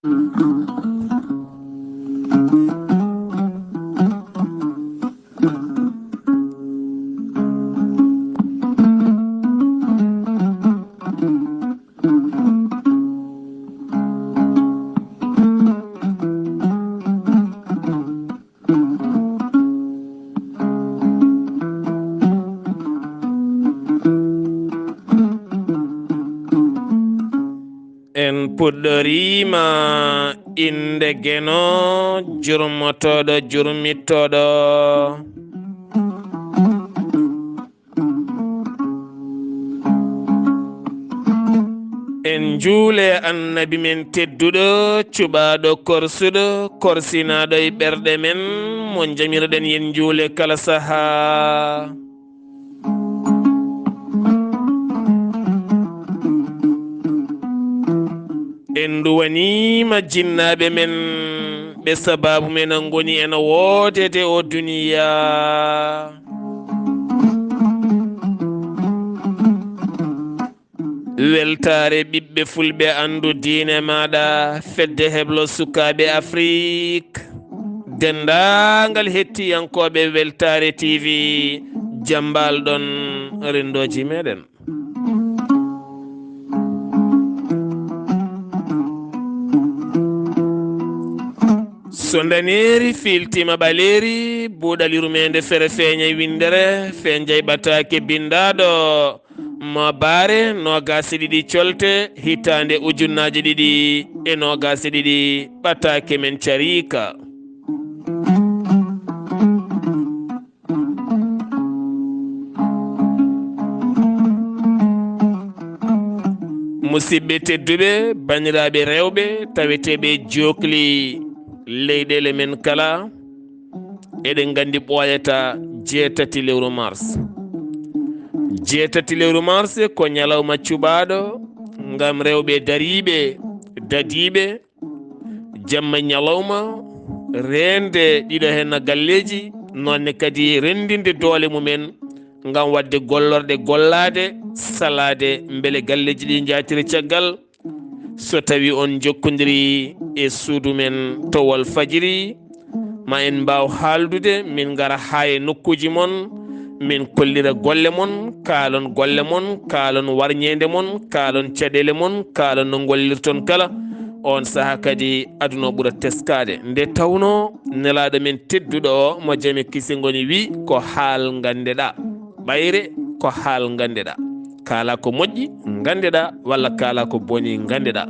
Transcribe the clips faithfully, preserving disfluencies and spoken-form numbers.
En puɗɗoriima innde Geno, jurmotooɗo, jurmittooɗo. En njuule Annabi men tedduɗo, cuɓaaɗo korsuɗo, korsinaaɗo e ɓerɗe men, mo njamiroɗen yen njuule kala sahaa. En nduwaniima jinnaaɓe men, ɓe sabaabu men ngoni ena woodede o duniyaa. Weltaare ɓiɓɓe fulɓe, anndu diine maaɗa, fedde heblo sukaaɓe Afrik. Denndaangal hettiyankooɓe Weltaare T V, jambaal ɗon renndooji meɗen. So ndaneeri fiiltiima ɓaleeri, buuɗal yurmeende fere feeña winndere, feenjay ɓataake binndaaɗo. Mo baare noogaas e ɗiɗi colte, hitaande ujunnaaje ɗiɗi e noogaas e ɗiɗi, ɓataake men cariika. Musidɓe tedduɓe, bandiraaɓe rewɓe, taweteeɓe jookli leyɗeele men kala, eɗen nganndi ɓooyata jeetati lewru mars. Jeetati lewru mars ko ñalawma cuɓaaɗo ngam rewɓe dariiɓe, dadiiɓe, jamma ñalawma, reende ɗiɗo heen galleeji, noonne kadi renndinde doole mumen ngam waɗde gollorɗe gollaade, salaade, mbele galleeji ɗi njaatira caggal. So tawi on jokkondiri e suudu men to Walfadjiri, ma en mbaaw haaldude, min ngara haa e nokkuuji mon, min kollira golle mon, kaalon golle mon, kaalon warñeende mon, kaalon caɗeele mon, kaalon no ngollirton kala. On sahaa kadi aduna o ɓura teskaade. Nde tawnoo nelaaɗo men tedduɗo o, mo jame kisi ngoni, wi ko haal nganndeɗaa. Ɓayre ko haal nganndeɗaa. Kaala ko moƴƴi, nganndeɗaa, walla kaala ko boni, nganndeɗaa.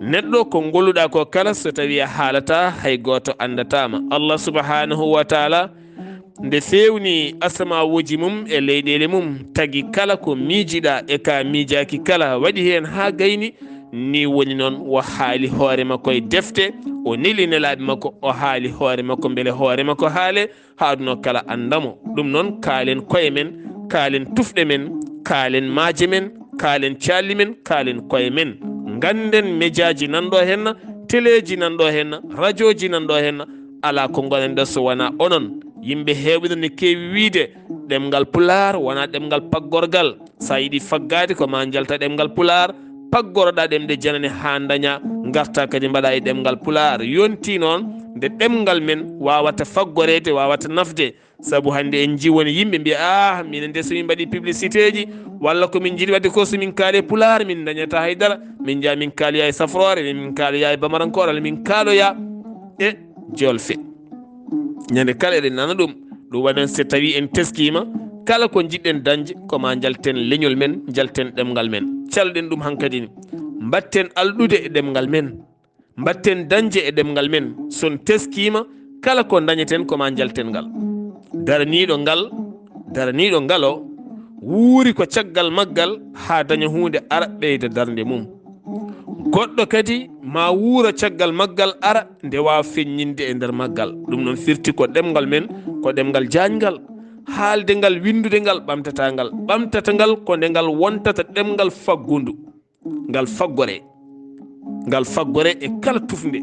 Neɗɗo, ko ngolluɗaa ko kala, so tawi a haalataa, hay gooto anndataa ma. Allah subhanahu wa taala, nde feewni asamawuuji mum e leyɗeele mum, tagi kala ko miijiɗaa e ka miijaaki kala, waɗi heen haa gayni. Ni woni noon, o haali hoore makko e defte, o neli nelaaɓe makko, o haali hoore makko, mbele hoore makko haale, haa aduna o kala annda mo. Ɗum noon, kaalen koye men, kaalen tufɗe men, kaalen maaje men, kaalen calli men, kaalen koye men. Ngannden mejaaji nan ɗo henna, teleeji nan ɗo henna, rajooji nan ɗo henna, alaa ko ngonen ɗo so wonaa onon. Yimɓe heewɓe noon ne keewi wiyde ɗemngal Pulaar wonaa ɗemngal paggorgal. So a yiɗi faggaade, ko ma njalta ɗemngal Pulaar, paggoroɗaa ɗemɗe janane haa ndaña, ngarta kadi mbaɗa e ɗemngal Pulaar. Yonti noon nde ɗemngal men waawata faggoreede, waawata nafde. Sabu hannde en njii won yimɓe mbiya, "Ah, minen de so min mbaɗi publicité ji, walla ko min njiɗi waɗde ko so min kaali e Pulaar, min ndañata hay dara. Min njaha min kaaloya e Safroore, min kaaloya e Bamarankoore, walla min kaaloya e Jolfe." Ñande kala eɗen nana ɗum. Ɗum waɗi noon, so tawi en teskiima, kala ko njiɗɗen dañde, ko ma njalten leñol men, njalten ɗemngal men. Calɗen ɗum hankadi ni. Mbaɗten alɗude e ɗemngal men. Mbaɗten dañde e ɗemngal men. So on teskiima, kala ko ndañeten, ko ma njalten ngal. Daraniiɗo ngal, daraniiɗo ngal o, wuuri ko caggal maggal haa daña huunde, ara ɓeyda darnde mum. Goɗɗo kadi ma wuuro caggal maggal, ara nde waawa feññinde e nder maggal. Ɗum noon firti ko ɗemngal men, ko ɗemngal jaañngal. Haalde ngal, winndude ngal, ɓamtata ngal. Ɓamtata ngal ko nde ngal wontata ɗemngal faggundu. Ngal faggoree. Ngal faggoree e kala tufnde.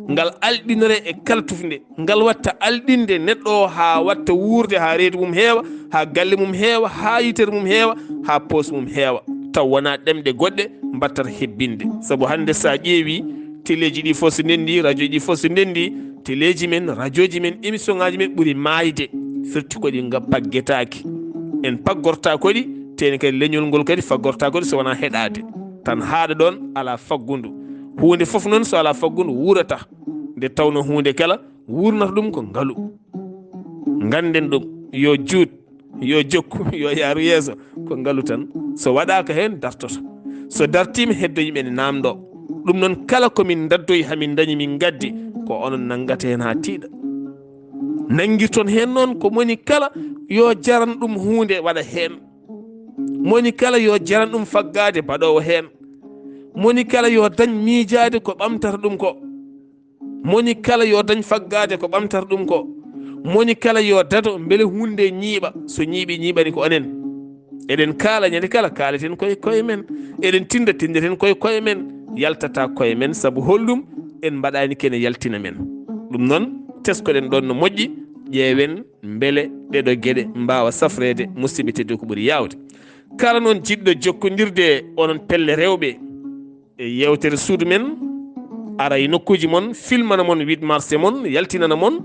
Ngal alɗinoree e kala tufnde. Ngal watta alɗinde neɗɗo o haa watta wuurde, haa reedu mum heewa, haa galle mum heewa, haa yitere mum heewa, haa poos mum heewa. Taw wonaa ɗemɗe goɗɗe mbattata hebbinde. Sabu hannde so a ƴeewi Teleeji ɗi fof so ndenndi, radioji ɗi fof so ndenndi, teleeji men, radioji men, émission ngaji men ɓuri maayde. Firti ko ɗi nga paggetaaki. En paggorta ko ɗi, teni kadi leñol ngol kadi faggorta ko ɗi so wonaa heɗaade. Tan haaɗa ɗoon alaa faggundu. Huunde fof noon so alaa faggundu wuurata. Nde tawno huunde kala wuurnata ɗum ko ngalu. Ngannden ɗum, yo juut, yo jokku, yo yaaru yeeso, ko ngalu tan. So waɗaaka heen, dartoto. So dartiima, heddo yimɓe ne naamndoo. Ɗum noon, kala ko min ndaddoyi, haa min ndañi, min ngaddi, ko onon nanngata heen haa tiiɗa. Nanngirton heen noon, ko moni kala yo jaran ɗum huunde, waɗa heen. Moni kala yo jaran ɗum faggaade, baɗoowo heen. Moni kala yo dañ miijaade ko ɓamtata ɗum ko. Moni kala yo dañ faggaade ko ɓamtata ɗum ko. Moni kala yo dado mbele huunde ñiiɓa. So ñiiɓi, ñiiɓani ko onen. Eɗen kaala ñande kala, kaaleten koye koye men. Eɗen tinda, tindeten koye koye men. Yaltata koye men, sabu holɗum? En mbaɗaani kene yaltina men. Ɗum noon, teskoɗen ɗoon no moƴƴi, ƴeewen mbele ɗeɗo geɗe mbaawa safreede musidɓe tedduɓe ko ɓuri yaawde. Kala noon jiɗɗo jokkondirde onon pelle rewɓe, e yeewtere suudu men, ara e nokkuuji mon, filmana mon huit mars mon, yaltinana mon,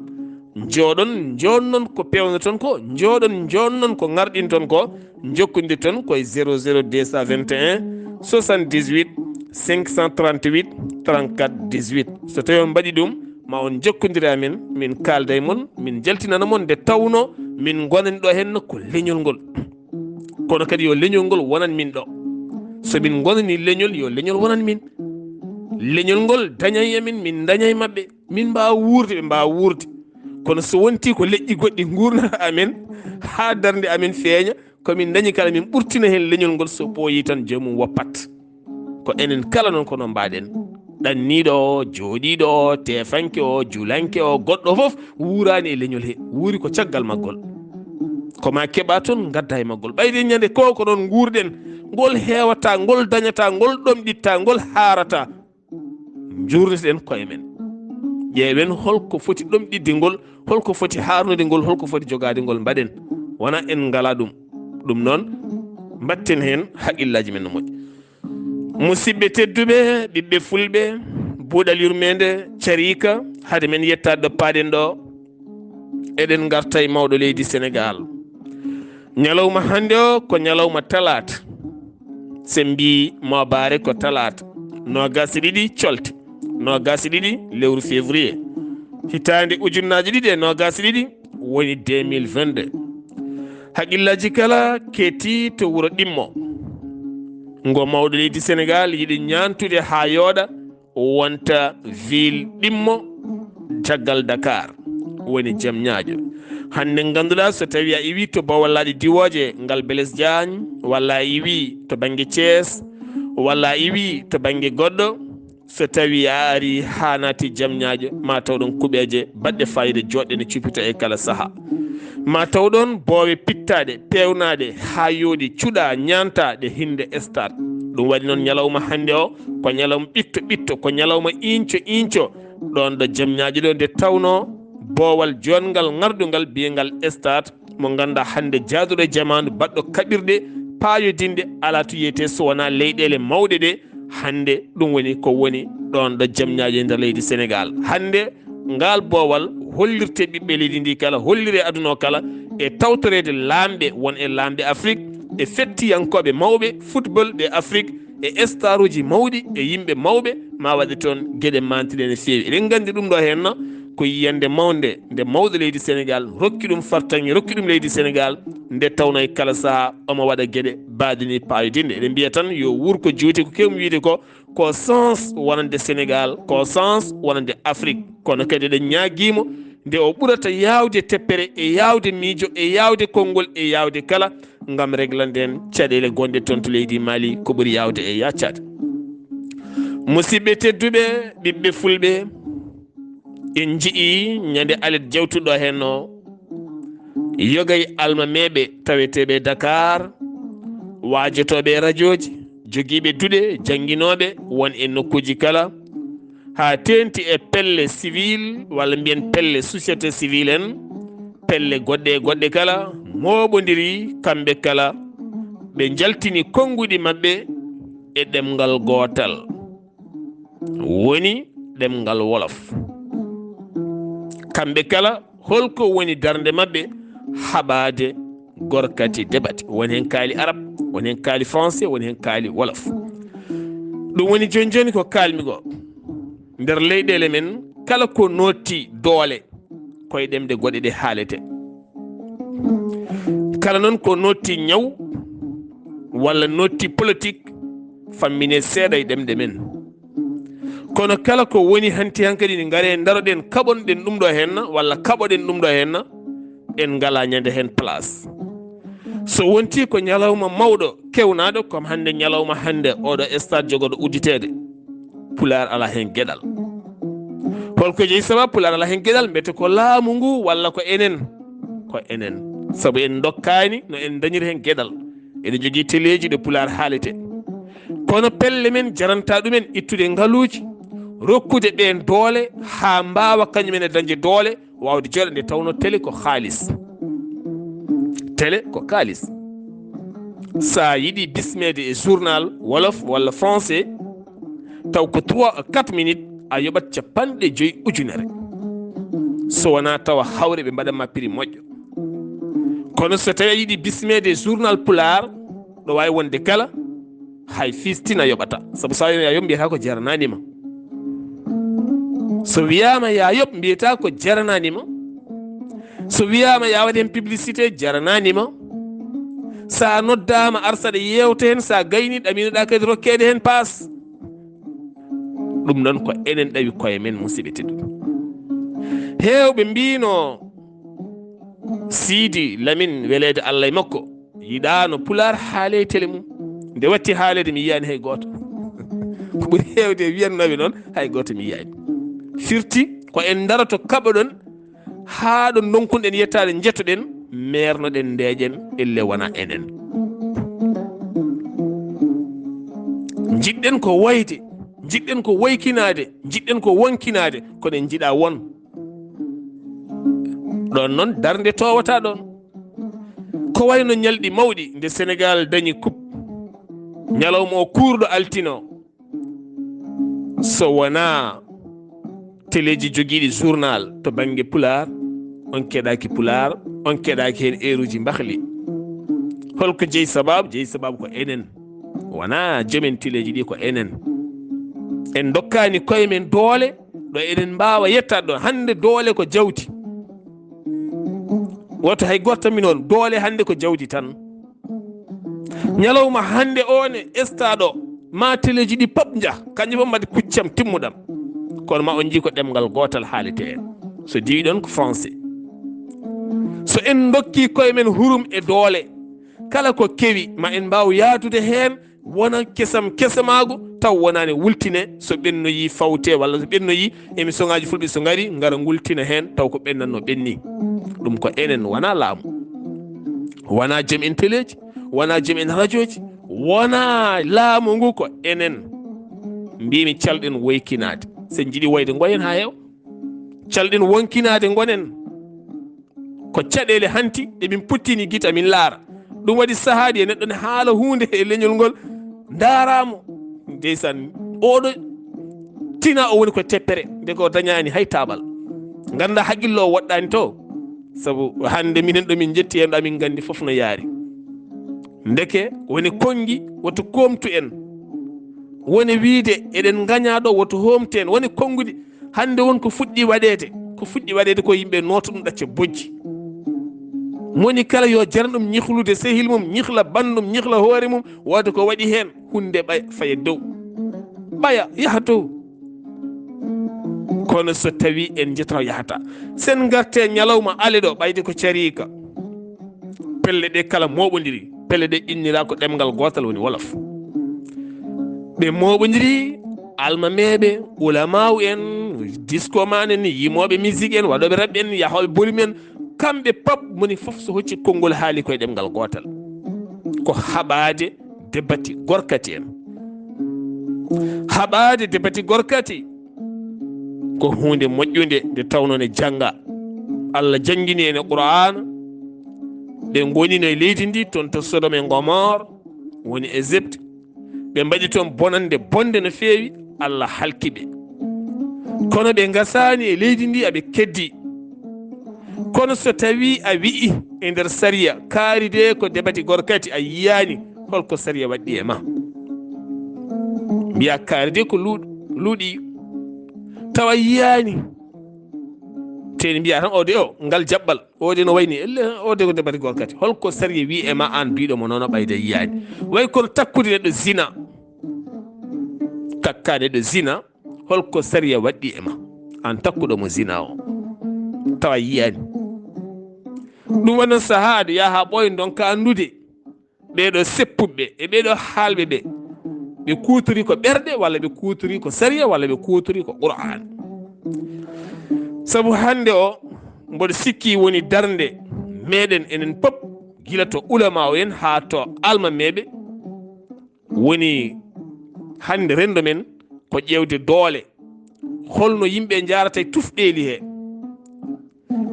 njooɗon, njoonnon ko peewnoton ko, njooɗon, njoonnon ko ngarɗinton ko, njokkondirton ko e zéro zéro deux cent vingt et un soixante-dix-huit cinq cent trente-huit trente-quatre dix-huit. So tawi on mbaɗi ɗum, ma on njokkondir e amen, min kaalda e mon, min njaltinana mon nde tawno min ngonani ɗo heen ko leñol ngol. Kono kadi yo leñol ngol wonan min ɗo. So min ngonani leñol, yo leñol wonan min. Leñol ngol daña e amen, min daña e maɓɓe. Min mbaawa wuurde, ɓe mbaawa wuurde. Kono so wonti ko leƴƴi goɗɗi nguurnata amen, haa darnde amen feeña, ko min dañi kala, min ɓurtina heen leñol ngol, so ɓooyi tan joomum woppat. Ko enen kala noon ko noon mbaɗen. Ɗanniiɗo o, jooɗiiɗo o, teefanke o, julanke o, goɗɗo fof wuuraani e leñol he, wuuri ko caggal maggol. Ko ma keɓa toon, ngadda e maggol. Ɓayde ñande ko, ko noon nguurɗen, ngol heewata, ngol dañata, ngol ɗomɗitta, ngol haarata. Njuurniten koye men. Ƴeewen holko foti ɗomɗidde ngol, holko foti haarnude ngol, holko foti jogaade ngol, mbaɗen. Wona en ngala ɗum. Ɗum noon, mbatten heen haqqillaaji men no moƴƴi. Musidɓe tedduɓe, ɓiɓɓe fulɓe, buuɗal yurmeende cariika, hade men yettaade ɗo paaɗen ɗo, eɗen ngarta e mawɗo leydi Senegaal. Ñalawma hannde o ko ñalawma talaata. So en mbii moobaare ko talaata. Noogaas e ɗiɗi colte. Noogaas e ɗiɗi lewru février. Hitaande ujunnaaje ɗiɗi e noogaas e ɗiɗi woni deux mille vingt-deux. Haqqillaaji kala ketti to wuro Ɗimmo. Ngo mawɗo leydi Senegaal yiɗi ñaantude haa yooɗa wonta ville Ɗimmo caggal Dakar, woni Jam Ñaajo. Hannde ngannduɗaa so tawi a iwi to Bawallaaɗe diwooje ngal Blaise Diagne, walla a iwi to bannge Thiès, walla a iwi to bannge goɗɗo, so tawi a ari haa naati Jam Ñaajo, ma taw ɗon kuɓeeje baɗɗe faayiida joɗɗe ne cuppita e kala saha. Ma taw ɗon boowe pittaaɗe, peewnaaɗe haa yooɗi, cuɗa, ñaanta ɗe hinnde stade. Ɗum waɗi noon ñalawma hannde o ko ñalawma ɓitto ɓitto, ko ñalawma iinco iinco, ɗoon ɗo Jam Ñaajo ɗo, nde tawnoo boowal joɗngal ŋarɗungal biyeteeŋgal stade mo ngannduɗaa hannde jaaduɗo e jamaanu, baɗɗo kaɓirɗe paayodinɗe, alaa to yiyetee so wonaa leyɗeele mawɗe ɗe. Hannde ɗum woni ko woni ɗoon ɗo Jam Ñaajo e nder leydi Senegaal. Hannde ngaal boowal hollirte ɓiɓɓe leydi ndi kala, hollire aduna o kala, e tawtoreede laamɓe won e laamɓe Afrik, e fettiyankooɓe mawɓe football ɓe Afrik, e staruuji mawɗi, e yimɓe mawɓe, ma waɗe toon geɗe mantiɗe no feewi. Eɗen nganndi ɗum ɗo heen no ko yiyannde mawnde nde mawɗo leydi Senegaal rokki ɗum fartaŋŋe, rokki ɗum leydi Senegaal, nde tawnoo e kala saha omo waɗa geɗe baɗɗe ni paayodinɗe. Eɗen mbiya tan yo wuur ko juuti, ko keewmi wiyde ko, ko chance wonande Senegaal, ko chance wonande Afrik. Kono kadi eɗen ñaagiimo nde o ɓurata yaawde teppere e yaawde miijo e yaawde konngol e yaawde kala ngam reglanden caɗeele gonɗe toon to leydi Mali ko ɓuri yaawde e yaccaade. Musidɓe tedduɓe, ɓiɓɓe fulɓe, en nji'i ñande alet jawtuɗo heen o, yoga e almameeɓe taweteeɓe Dakar, waajotooɓe e rajooji, jogiiɓe duɗe, jannginooɓe, won e nokkuuji kala, haa teeŋti e pelle civil, walla mbiyen pelle société civile en, pelle goɗɗe e goɗɗe kala, mooɓondiri kamɓe kala, ɓe njaltini konnguɗi maɓɓe e ɗemngal gootal. Woni ɗemngal Wolof. Kamɓe kala, holko woni darnde maɓɓe haɓaade gorkati debati? Woni heen kaali arab, woni heen kaali français, woni heen kaali Wolof. Ɗum woni jooni jooni ko kaalmi ko. Nder leyɗeele men, kala ko notti doole, koye ɗemɗe goɗɗe ɗe haalete. Kala noon ko notti ñaw walla notti politique, fammine seeɗa e ɗemɗe men. Kono kala ko woni hanti hankadi, ne ngare ndaroɗen, kaɓonɗen ɗum ɗo henna walla kaɓoɗen ɗum ɗo henna, en ngala ñande heen place. So wonti ko ñalawma mawɗo kewnaaɗo, comme hannde ñalawma hannde oɗo stade jogoɗo udditeede, Pulaar ala heen geɗal. Holko jeyi sababu Pulaar ala heen geɗal? Mbete ko laamu ngu walla ko enen? Ko enen. Sabu en ndokkaani no en dañiri heen geɗal. Eɗen jogii teleeji ɗo Pulaar haalete. Kono pelle men jaranta ɗumen ittude ngaluuji, rokkude ɓeen doole haa mbaawa kañum en e dañde doole, waawde jooɗa nde tawno télé ko kaalis. Télé ko kaalis. Sa yiɗi bismeede e journal Wolof walla français, taw ko trois à quatre minutes, a yoɓat capanɗe joyi ujunere. So wonaa tawa hawre ɓe mbaɗan ma prix moƴƴo. Kono so tawi a yiɗi bismeede e journal Pulaar, ɗo waawi wonde kala, hay fistina yoɓata. Sabu so a wiyaama yaa yoɓ, mbiyata ko jaranaani ma. So wiyaama yaa yoɓ, mbiyata ko jaranaani ma. So wiyaama yaa waɗ heen publicité, jaranaani ma. So a noddaama ar saɗa yeewta heen, so a gayni, ɗaminoɗaa kadi rokkeede heen paas. Ɗum noon ko enen ɗawi koye men, musidɓe tedduɓe. Heewɓe mbiino Siidi Lamin, weleede Allah e makko, yiɗaano Pulaar haale e télé mum. Nde watti haaleede, mi yiyaani hay gooto. Ko ɓuri heewde e wiyannooɓe noon, hay gooto mi yiyaani. Firti ko en ndaroto kaɓoɗon haa ɗo ndonkunoɗen yettaade, njettoɗen, meernoɗen, ndeeƴen, elle wona enen. Njiɗɗen ko woyde, njiɗɗen ko woykinaade, njiɗɗen ko wonkinaade, kono en njiɗaa won. Ɗoon noon darnde towata ɗoon. Ko wayno ñalɗi mawɗi nde Senegaal dañi coupe, ñalawma o kuurɗo altine o, so wonaa teleeji jogiiɗi journal to bannge Pulaar, on keɗaaki Pulaar, on keɗaaki heen eeruuji mbahli. Holko jeyi sababu? Jeyi sababu ko enen. Wonaa jomen teleeji ɗi, ko enen. En ndokkaani koye men doole ɗo eɗen mbaawa yettaade ɗo. Hannde doole ko jawdi. Woto hay gooto tammin on, doole hannde ko jawdi tan. Ñalawma hannde o ne esta ɗo, ma teleeji ɗi pop njah, kanƴe fof mbaɗi kuccam timmuɗam. Kono ma on njii ko ɗemngal gootal haalete heen. So diwi ɗon ko français. So en ndokki koye men hurum e doole, kala ko kewi ma en mbaaw yaadude heen, wona kesam kesamaagu, taw wonaani wultine, so ɓennoyi fawte, walla so ɓennoyi, émission ngaaji fulɓe so ngari, ngara ngultina heen, taw ko ɓennatno ɓenni. Ɗum ko enen, wona laamu. Wona joom en teleeji, wona joom en rajooji, wona laamu ngu, ko enen. Mbimi calɗen woykinaade. So en njiɗi woyde, ngoyen haa heewa. Calɗen wonkinaade, ngonen. Ko caɗeele hanti ɗe min puttini gite amin laara. Ɗum waɗi sahaaji e neɗɗo ne haala huunde e leñol ngol, ndaaraamo. Ndeysaan, oɗo tina o woni ko teppere, nde ko dañaani hay taabal. Ngannda haqqillo o woɗɗaani to. Sabu hannde minen ɗo min njetti heen ɗo, amin nganndi fof no yaari. Ndeke woni konngi, woto koomtu en. Woni wiide eɗen ngaña ɗo, woto hoomtu en. Woni konnguɗi, hannde won ko fuɗɗi waɗeede. Ko fuɗɗi waɗeede ko yimɓe nooto ɗum ɗacca bojji. Moni kala yo jaran ɗum ñihlude sehil mum, ñihla banndum, ñihla hoore mum, wooda ko waɗi heen, huunde ɓay-, faya dow. Ɓaya, yaha dow. Kono so tawi en njetata, yahata. Sen ngarte ñalawma ale ɗo, ɓayde ko cariika. Pelle ɗe kala mooɓondiri, pelle ɗe innira ko ɗemngal gootal woni Wolof. Ɓe mooɓondiri, almameeɓe, ulamaawu en, discoman en, yimooɓe musique en, waɗooɓe rap en, yahooɓe volume en, kamɓe pop moni fof so hocci konngol haali koye ɗemngal gootal. Ko haɓaade debati gorkati en. Haɓaade debati gorkati ko huunde moƴƴunde nde tawno ne jannga. Allah janngini en e Qur'aana, ɓe ngonino e leydi ndi, toon to Sodom e Gomor, woni Égypte. Ɓe mbaɗi toon bonannde bonde no feewi, Allah halki ɓe. Kono ɓe ngasaani e leydi ndi, aɓe keddi. Kono so tawi a wi'i e nder sariya, kaari de ko debati gorkati, a yiyaani, holko sariya waɗɗi e ma? Mbiya kaari de ko luuɗ-, luuɗi, tawa yiyaani. Te ne mbiya tan, o de o, ngal jaɓɓal, o de no wayni, elle, o de ko debati gorkati. Holko sariya wi e ma an biɗo mo noon, ɓayde yiyaani? Way kono takkude neɗɗo zina. Takka neɗɗo zina, holko sariya waɗɗi e ma? An takkuɗo mo zina o, tawa yiyaani. Ɗum waɗi noon sahaa aɗa yaha ɓooy ndonka anndude ɓeeɗo seppuɓe e ɓeeɗo haalɓe ɓe, ɓe kuutori ko ɓerɗe, walla ɓe kuutori ko sariya, walla ɓe kuutori ko Qur'an. Sabu hannde o, mboɗo sikki woni darnde meɗen enen pop, gila to ulama o en haa to almameɓe, woni hannde renndo men ko ƴeewde doole. Holno yimɓe njaarata e tufɗeeli he,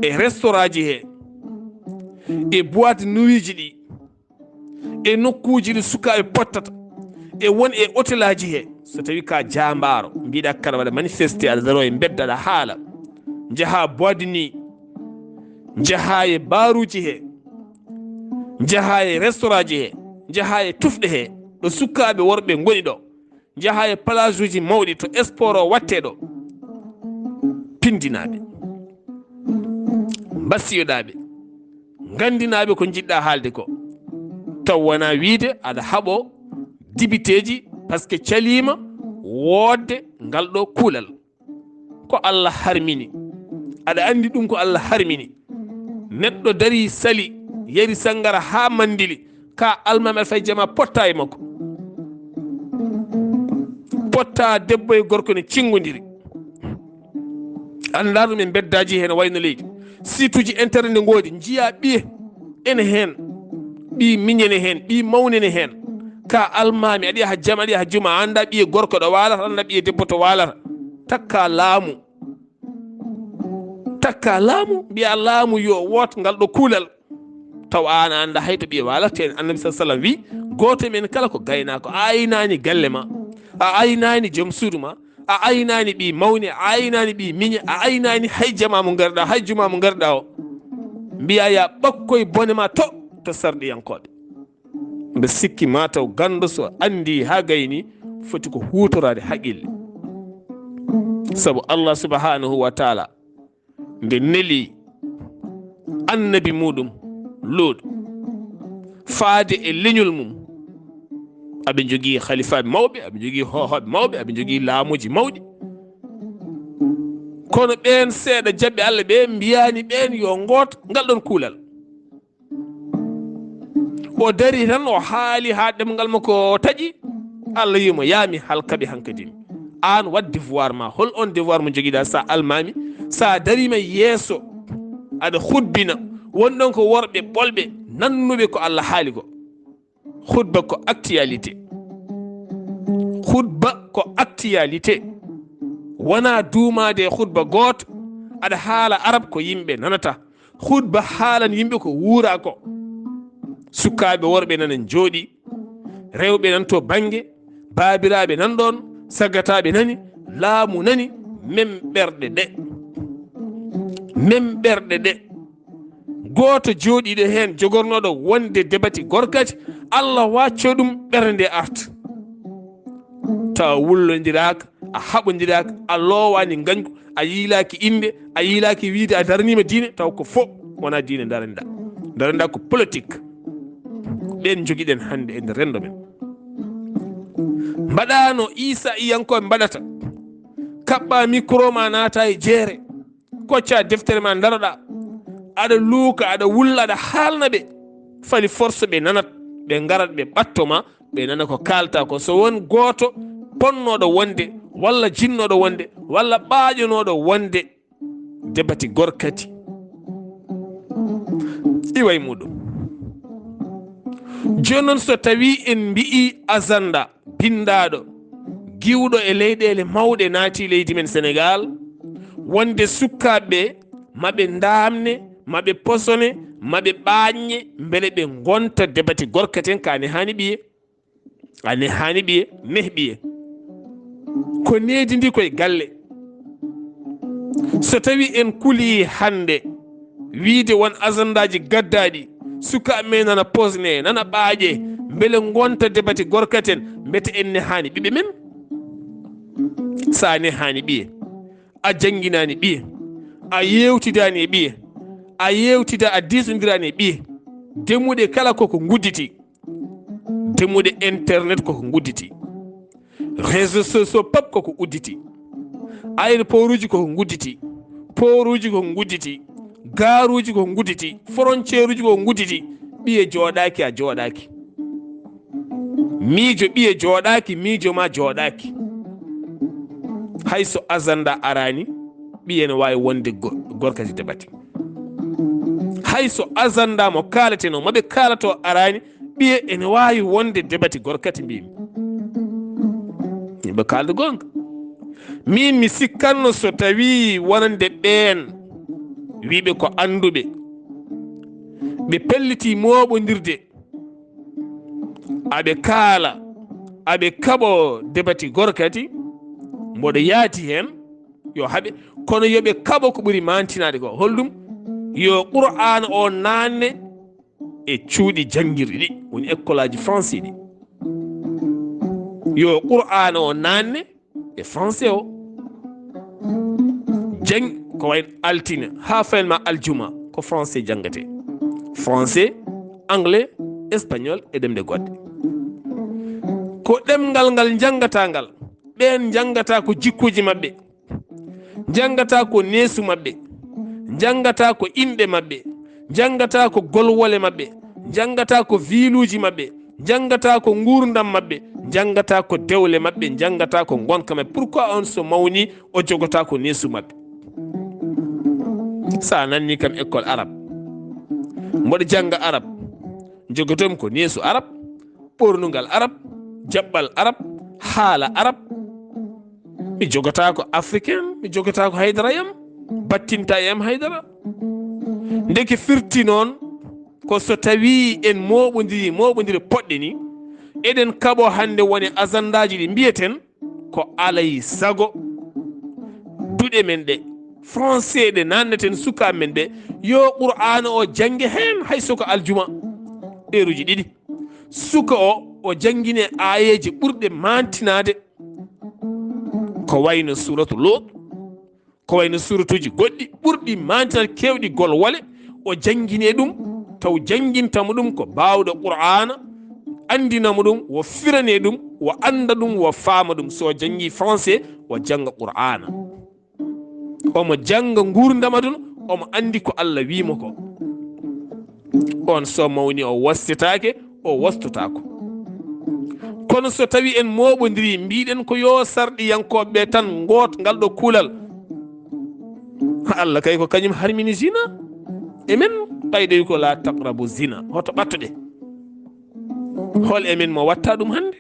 e restaurant ji he, e boîte nuit ji ɗi, e nokkuuji ɗi sukaaɓe pottata, e won e hotelaaji he. So tawi ka jaambaaro, mbiɗa kaɗa waɗa manifesté, aɗa daro e mbedda, aɗa haala, njaha boîte de nuit, njaha e baaruuji he, njaha e restaurant ji he, njaha e tufɗe he, ɗo sukaaɓe worɓe ngoni ɗo, njaha e plage uji mawɗi to sport o watte ɗo, pindinaaɓe, mbasiyoɗaaɓe, nganndinaaɓe ko njiɗɗa haalde ko, taw wona wiide aɗa haɓo dibiteeji, parce que caliima woodde ngal ɗo kuulal. Ko Allah harmini. Aɗa anndi ɗum ko Allah harmini. Neɗɗo dari sali, yari sangara haa mandili, ka almaami Alfay Jama potta e makko. Potta debbo e gorko ne cingodiri. Anndaa ɗum e mbeddaaji heen wayno leydi. Site uji internet ne ngoodi, njiya ɓiye ene heen. Ɓi miñe ne heen, ɓi mawne ne heen. Ka almaami, aɗa yaha jama, aɗa yaha juma, a anndaa ɓiye gorko ɗo waalata, a anndaa ɓiye debbo to waalata. Takka laamu. Takka laamu, mbiya laamu yo woot ngal ɗo kuulal. Taw aan a anndaa hay to ɓiye waalata heen. Annabi sallallahu alayhi wa sallam wi, gooto men kala ko gaynaako. A aynaani galle ma, a aynaani joom suudu ma, a aynaani ɓi mawne, a aynaani ɓi miñe, a aynaani hay jama mo ngarɗa, hay juma mo ngarɗa o. Mbiya ya ɓakkoy bone ma to, to sarɗiyankooɓe. Mbe sikki ma taw ganndo so anndi haa gayni, foti ko huutoraade haqqille. Sabu Allah subhanahu wa taala nde neli annabi muɗum Luuɗ faade e leñol mum, aɓe njogii halifaaɓe mawɓe, aɓe njogii hoohooɓe mawɓe, aɓe njogii laamuuji mawɗi. Kono ɓeen seeɗa jaɓɓe Allah ɓe mbiyaani ɓeen yo ngoot ngal ɗon kuulal. O dari tan, o haali haa ɗemngal makko o taƴi. Allah wi mo, "Yaa mi halka ɓe hankadi." Aan waɗ devoir ma. Hol on devoir mo njogiɗa sa almaami? Sa darima yeeso, aɗa hutbina, won ɗon ko worɓe ɓolɓe nannuɓe ko Allah haali ko. Hutba ko actualité. Hutba ko actualité. Wona duumaade e hutba gooto, aɗa haala arab ko yimɓe nanata. Hutba haalan yimɓe ko wuura ko. Sukaaɓe worɓe nana njooɗi, rewɓe nan to bannge, baabiraaɓe nan ɗoon, sagataaɓe nani, laamu nani, mem ɓerɗe ɗe. Mem ɓerɗe ɗe. Gooto jooɗiiɗo heen jogornooɗo wonde debati gorkati, Allah wacco ɗum ɓernde arta. Tawa wullondiraaka, a haɓondiraaka, a loowaani ngañgu, a yiilaaki innde, a yiilaaki wiide a daraniima diine, taw ko fo, wonaa diine ndaranɗa. Ndaranɗa ko politique. Ɓeen njogiɗen hannde e nder renndo men. Mbaɗa no Iisa iyankooɓe mbaɗata, kaɓɓa micro ma, naata e jeere, kocca deftere ma, ndaroɗa, aɗa luuka, aɗa wulla, aɗa haalna ɓe. Fali force ɓe nanat, ɓe ngarat, ɓe ɓatto ma, ɓe nana ko kaalta ko. So won gooto ponnooɗo wonde, walla jinnooɗo wonde, walla ɓaaƴonooɗo wonde, debati gorkati iwa e muɗum. Jooni noon, so tawi en mbi'i agenda binndaaɗo, giwɗo e leyɗeele mawɗe naati leydi men Senegaal, wonde sukaaɓe ɓe, maɓe ndaamne, maɓe posone, maɓe ɓaaññe, mbele ɓe ngonta debati gorkati en, ka ne haani ɓiye. A ne haani ɓiye, neh ɓiye. Ko needi ndi koye galle. So tawi en kuli hannde wiide won agenda ji gaddaaɗi, sukaaɓe men nana posne, nana ɓaaƴe, mbele ngonta debati gorkaten, mbete en nehaani ɓiɓɓe men? Sa nehaani ɓiye, a jannginaani ɓiye, a yeewtidaani e ɓiye, a yeewtida, a diisondiraani e ɓiye, demuɗe kala koko ngudditi. Demuɗe internet koko ngudditi. Réseaux sociaux pop koko udditi. Aéroport uji koko ngudditi. Port uji koko ngudditi. Gare uji koko ngudditi. Frontière uji koko ngudditi. Ɓiye jooɗaaki, a jooɗaaki. Miijo ɓiye jooɗaaki, miijo ma jooɗaaki. Hay so agenda araani, ɓiye ne waawi wonde go-, gorkati debati. Hay so agenda mo kaaleteno, mo ɓe kaalato araani, ɓiye ene waawi wonde debati gorkati, mbimi. Yimɓe kaalda goonga. Min mi sikkanno so tawi wonande ɓeen wiɓe ko annduɓe, ɓe pelliti mooɓondirde, aɓe kaala, aɓe kaɓo debati gorkati, mboɗo yaati heen, yo haɓe, kono yo ɓe kaɓo ko ɓuri mantinaade ko. Holɗum? Yo Qur'aana o naanne e cuuɗi janngirɗi ɗi, woni école aji français ɗi. Yo Qur'aana o naanne e français o. Jang-, ko wayi altine haa fayin ma aljuma, ko français janngate. Français, anglais, espagnol e ɗemɗe goɗɗe. Ko ɗemngal ngal njanngata ngal, ɓeen njanngata ko jikkuuji maɓɓe, njanngata ko neesu maɓɓe, njanngata ko inɗe maɓɓe, njanngata ko golwole maɓɓe, njanngata ko viluuji maɓɓe, njanngata ko nguurndam maɓɓe, njanngata ko dewle maɓɓe, njanngata ko ngonka maɓɓe. Pourquoi on so mawni o jogata ko neesu maɓɓe? Sa nanni kam école arabe, mboɗo jannga arabe, jogotomi ko neesu arabe, ɓornungal arab, jaɓɓal arab, haala arab. Mi jogotaako africain, mi jogotaako haydara yam, battinta e yam haydara. Ndeke firti noon ko so tawi en mooɓondiri, mooɓondire poɗɗe ni, eɗen kaɓo hannde wone azandaaji ɗi mbiyeten ko alay sago duɗe men ɗe, français ɗe nanneten sukaaɓe men ɓe, yo Qur'aana o jannge heen hay so ko aljuma, heure uji ɗiɗi. Suka o, o janngine aayeeje ɓurɗe maantinaade, ko wayno suuratu Luut, ko wayno suuratuuji goɗɗi ɓurɗi maantinaade, keewɗi golwole, o janngine ɗum, taw jannginta mo ɗum ko baawɗo Qur'aana, anndina mo ɗum, o firane ɗum, o annda ɗum, o faama ɗum. So o janngi français, o jannga Qur'aana. Omo jannga nguurndam aduna, omo anndi ko Allah wii mo ko. On so mawni, o wostetaake, o wostotaako. Kono so tawi en mooɓondiri, mbiɗen ko yo sarɗiyankooɓe ɓe tan ngoot ngal ɗo kuulal. Allah kay ko kañum harmini zina. E men ɓayɗoy ko la taqrabu zina. Hoto ɓattoɗe. Hol e men mo watta ɗum hannde?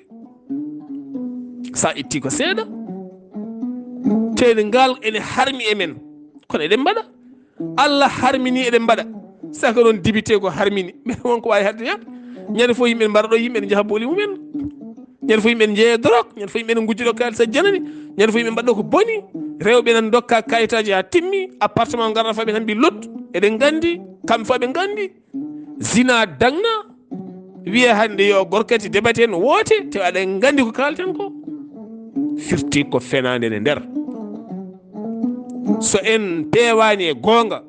Sa itti ko seeɗa. Teede ngal ene harmi e men. Kono eɗen mbaɗa. Allah harmini, eɗen mbaɗa. Saka noon député ko harmini. Mbeɗa won ko waawi hadde yaade. Ñande fof yimɓe mbaɗa ɗo, yimɓe ne njaha booli mumen. Ñande fof yimɓe ne njeeya drogue. Ñande fof yimɓe ne ngujjuɗo kaalis a janani. Ñande fof yimɓe mbaɗa ɗo ko boni. Rewɓe nan dokka kayitaaji haa timmi. Appartement ngarata fof ɓe tan mbi lot. Eɗen nganndi. Kamɓe fof ɓe nganndi. Zina dagna, wiye hannde yo gorkati debate en woote, te aɗa nganndi ko kaalten ko. Firti ko fenaande ne nder. So en peewaani e goonga,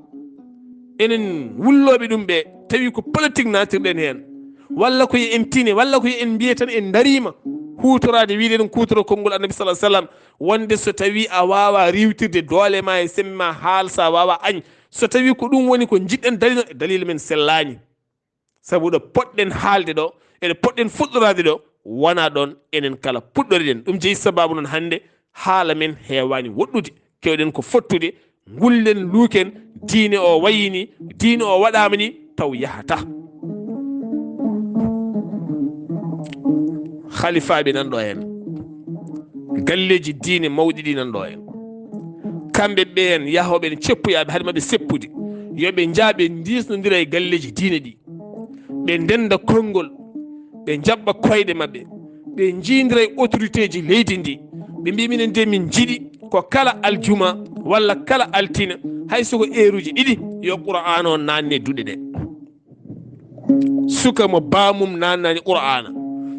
enen wullooɓe ɗum ɓe, tawi ko politique naatirɗen heen, walla ko yo en tine, walla ko yo en mbiye tan en ndariima huutoraade, wiide ɗum kuutoro konngol Annabi sallallahu alaihi wasallam, wonde so tawi a waawa riiwtirde doole ma e sembe ma, haal sa waawa añ, so tawi ko ɗum woni ko njiɗɗen dalil, dalil men sellaani. Sabu ɗo poɗɗen haalde ɗo, eɗo poɗɗen fuɗɗoraade ɗo, wona ɗon enen kala puɗɗoriɗen. Ɗum jeyi sababu noon hannde haala men heewaani woɗɗude. Kewɗen ko fottude, ngullen, luuken, diine o wayini, diine o waɗaama ni, taw yahata. Halifaaɓe nan ɗo en, galleeji diine mawɗi ɗi nan ɗo en, kamɓe ɓeen yahooɓe ne ceppoyaaɓe hade maɓɓe seppude, yo ɓe njaa ɓe ndiisnondira e galleeji diine ɗi, ɓe ndennda konngol, ɓe njaɓɓa koyɗe maɓɓe, ɓe njiindira e autoritéji leydi ndi, ɓe mbiya minen de min njiɗi ko kala aljuma walla kala altine, hay so ko eeruji ɗiɗi, yo Qur'an o naanne duɗe ɗe. Suka mo baamum naannani Qur'ana,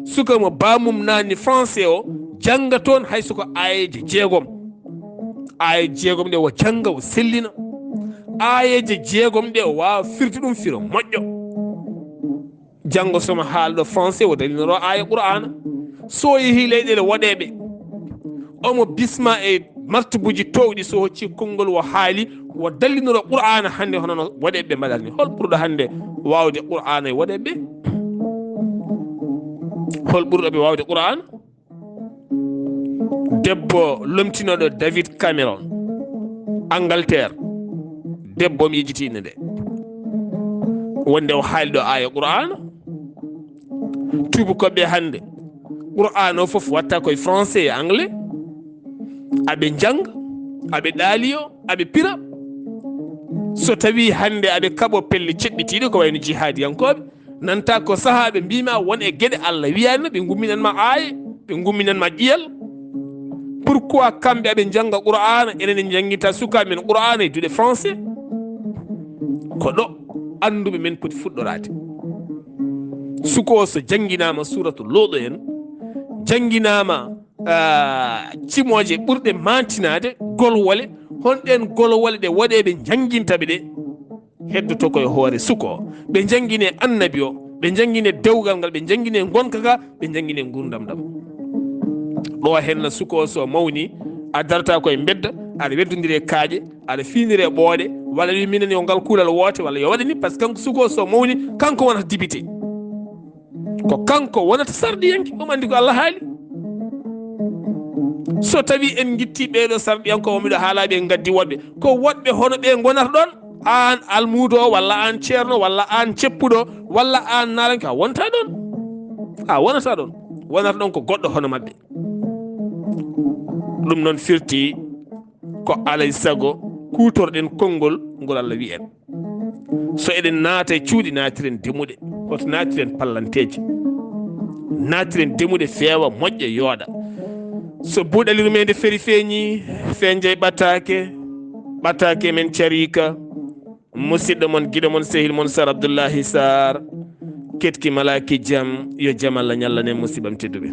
suka mo baamum naanni français o, jannga toon hay so ko aayeeje jeegom. Aayeeje jeegom ɗe o jannga, o sellina. Aayeeje jeegom ɗe o waawa firde ɗum firo moƴƴo. Janngo so mo haalɗo français, o dalinoro aaya Qur'ana. So o yehi leyɗeele woɗeeɓe, omo bisma e martabuuji toowɗi, so hocci konngol o haali, o dallinoro Qur'ana hannde hono no woɗeeɓe ɓe mbaɗata ni. Hol ɓurɗo hannde waawde Qur'ana e woɗeeɓe ɓe? Hol ɓurɗo ɓe waawde Qur'ana? Debbo lomtinooɗo David Cameron, Angleterre. Debbo mi yejjiti innde nde. Wonde o haali ɗo aaya Qur'ana. Tuubakooɓe hannde, Qur'an o fof watta koye français e anglais. Aɓe njannga, aɓe ɗaaliyo, aɓe pira. So tawi hannde aɓe kaɓo pelle ceɓɓitiiɗe ko wayno jihaadiyankooɓe, nanta ko sahaaɓe mbima won e geɗe Allah wiyani, ɓe gumminan ma aaye, ɓe gumminan ma ƴiyal. Pourquoi kamɓe aɓe njannga Qur'ana, enen en njannginta sukaaɓe men Qur'ana e duɗe français? Ko ɗo annduɓe men poti fuɗɗoraade. Suko o so jannginaama suuratu Luuɗo en, jannginaama, ah, cimooje ɓurɗe maantinaade, golwole, honɗen golwole ɗe woɗeeɓe njannginta ɓe ɗe? Heddoto ko e hoore suko o. Ɓe njanngine annabi o, ɓe njanngine dewgal ngal, ɓe njanngine ngonka ka, ɓe njanngine ngurdam ɗam. Ɗo henna suko o so mawni, a darata ko e mbedda, aɗa weddondire kaaƴe, aɗa fiinire ɓooɗe, walla wi minen yo ngal kuulal woote, walla yo waɗe ni, par ce que kanko suko o so mawni, kanko wonata député. Ko kanko wonata sarɗiyanke, omo anndi ko Allah haali. So tawi en ngitti ɓeeɗo sarɗiyanke, o miɗo haala ɓe ngaddi woɗɓe, ko woɗɓe hono ɓe ngonata ɗon. Aan almuudo o, walla aan ceerno, walla aan ceppuɗo, walla aan naalanke, a wonta ɗon. A wonata ɗon. Wonata ɗon ko goɗɗo hono maɓɓe. Ɗum noon firti ko alay sago kuutorɗen konngol ngol Allah wi en. So eɗen naata e cuuɗi, naatiren demuɗe. Hoto naatiren pallanteeje. Naatiren demuɗe, feewa, moƴƴa, yooɗa. So buuɗali rumende feri feeñi, fenjay ɓataake, ɓataake men cariika. Musidɗo mon, giɗo mon, sehil mon, Sar Abdullahi Sar. Ketki malaaki jam, yo jam Allah ñallanen musiɓam tedduɓe.